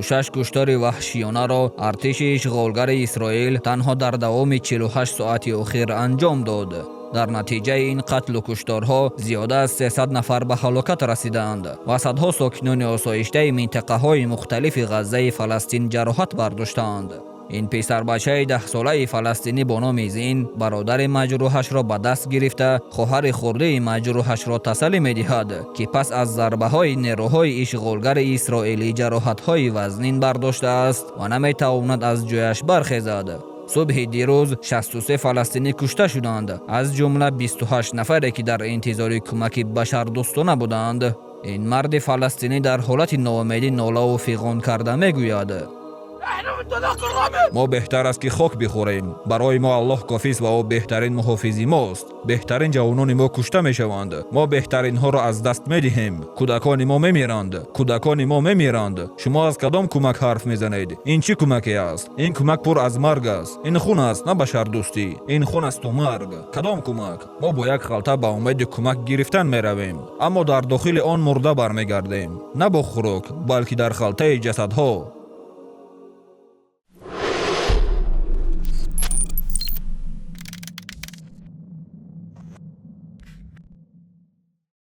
36 куштори ваҳшиёнаро артиши ишғолгари Исроил танҳо дар давоми 48 соати охир анҷом дод. Дар натиҷаи ин қатлу кушторҳо зиёда аз 300 нафар ба ҳалокат расидаанд ва садҳо сокинони осоиштаи минтақаҳои мухталифи Ғаззаи Фаластин ҷароҳат бардоштаанд. Ин писарбачаи 10-солаи фаластинӣ бо номи Зин бародари маҷрӯҳашро ба даст гирифта, хоҳари хурдии маҷрӯҳашро тасаллӣ медиҳад, ки пас аз зарбаҳои нерӯҳои ишғолгари исроилӣ ҷароҳатҳои вазнин бардоштааст ва наметавонад аз ҷояш бархезад. Субҳи дирӯз 63 фаластинӣ кушта шуданд, аз ҷумла 28 нафаре, ки дар интизори кӯмаки башардӯстона буданд. Ин марди фаластинӣ дар ҳолати ноумедӣ нолаву фиғон карда мегӯяд: Мо беҳтар аст, ки хок бихӯрем. Барои мо Аллоҳ кофист ва ӯ беҳтарин муҳофизи мост. Беҳтарин ҷавонони мо кушта мешаванд. Мо беҳтаринҳоро аз даст медиҳем. Кӯдакони мо мемиранд, кӯдакони мо мемиранд. Шумо аз кадом кӯмак ҳарф мезанед? Ин чӣ кӯмаке аст? Ин кӯмак пур аз марг аст. Ин хун аст, на башардӯстӣ. Ин хун асту марг. Кадом кӯмак? Мо бо як халта ба умеди кӯмак гирифтан меравем, аммо дар дохили он мурда бармегардем. На бо хӯрок, балки дар халтаи ҷасадҳо.